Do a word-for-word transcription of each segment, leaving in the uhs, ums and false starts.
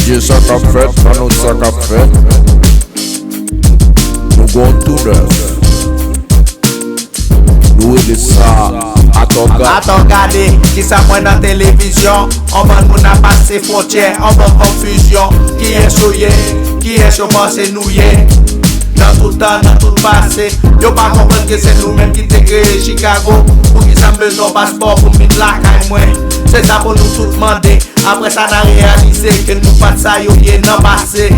Mesye, sa k ap fèt, ban nou sa k ap fèt. Nou gon tou nèf. Nou rele sa Atòga. Atò gade, kisa m wè nan televizyon? On bann moun ap pase fwontyè, on bann konfizyon. Kiyès yo ye? Kiyès yo panse nou ye? Nan tout tan, nan tout pase, yo pa konprann ke se nou menm ki te kreye Chicago. Poukisa m bezwen yon paspò pou m vin lakay mwen? Se sa pou nou tout mande. Apre sa, n a reyalize ke nou pa t sa yo ye nan pase.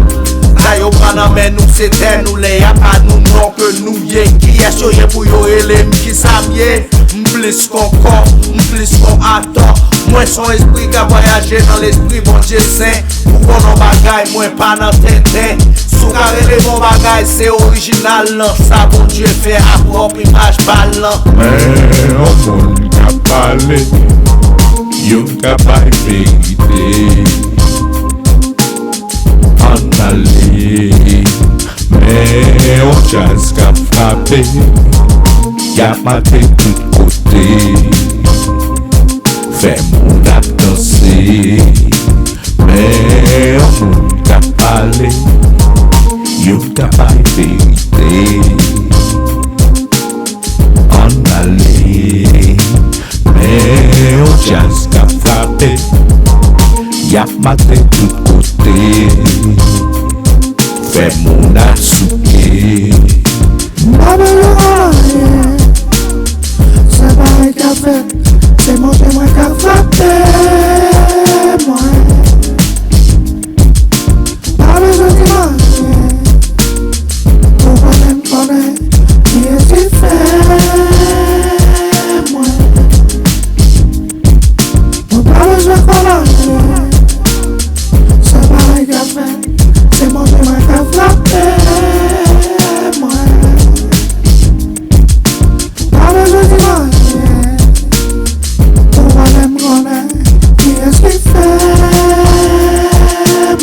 Sa yo pran nan men nou, se tè nou, lè y a pa nou non ke nou ye. Kiyès yo ye pou yo rele m? Kisa m ye? M plis k on kò, m plis k on atò. Mwen s on espri k ap vwayaje nan lespri Bondye sen. Ou konnen yon bagay, mwen pa nan tenten. Si w ka rele m yon bagay, se orijinal lan, sa Bondye fè a pwòp imaj pa l lan. Men yon moun k ap pale, youn k ap bay verite. Ann ale. Men yon djaz k ap frape, y ap mate tout kote. Fè moun ap danse. Men yon moun k ap pale, youn k ap bay verite. Ann ale. Men yon djaz k ap frape, y ap mate tout kote. Fè moun ap souke. M pa bezwen anyen. Sèl bagay k ap fèt, se montre mwen k ap frape mwen. Pa bezwen di m anyen. Ou konnen m konnen kiyès ki fè mwen. Mwen pa bezwen konnen anyen. Sèl bagay k ap fèt, se montre mwen k ap frape mwen. Pa bezwen di m anyen. Ou konnen m konnen kiyès ki fè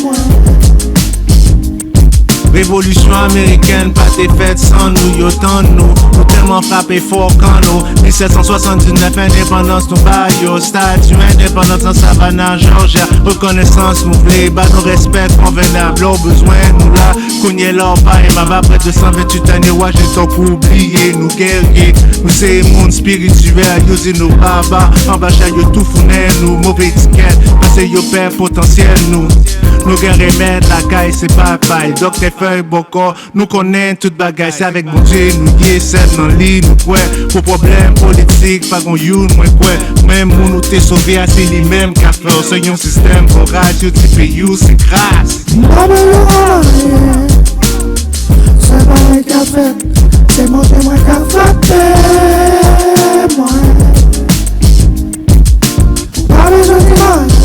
mwen. Revolisyon amerikèn pa te fèt san nou, yo tann nou. Nou tèlman frape fò kan nou. Mil sèt san swasanndiznèf, endepandans nou ba yo. Estati Endepandans nan Savannah, Georgia. Rekonesans nou vle, ba nou respè konvenab. Lè w bezwen nou la, kounye la w pa enmab. Apre de san venntuit ane, w aji tankou bliye nou, gerye. Nou se moun espirityèl, yo di nou baba. Anba chay yo toufounen nou, move etikèt. Paske yo pè potansyèl nou. Nou gen remèd lakay, se pa bay doktè fèy bòkò. Nou konnen tout bagay, se avèk Bondye nou ye, sèl nan li nou kwè. Pou pwoblèm politik, pa gon youn mwen kwè. Menm moun ou te sove a, se li menm k ap fè w. Se yon sistèm voraz, yo di peyi w se kras. M pa bezwen anyen. Sèl bagay k ap fèt, se montre mwen k ap frape mwen. Pa bezwen di m anyen.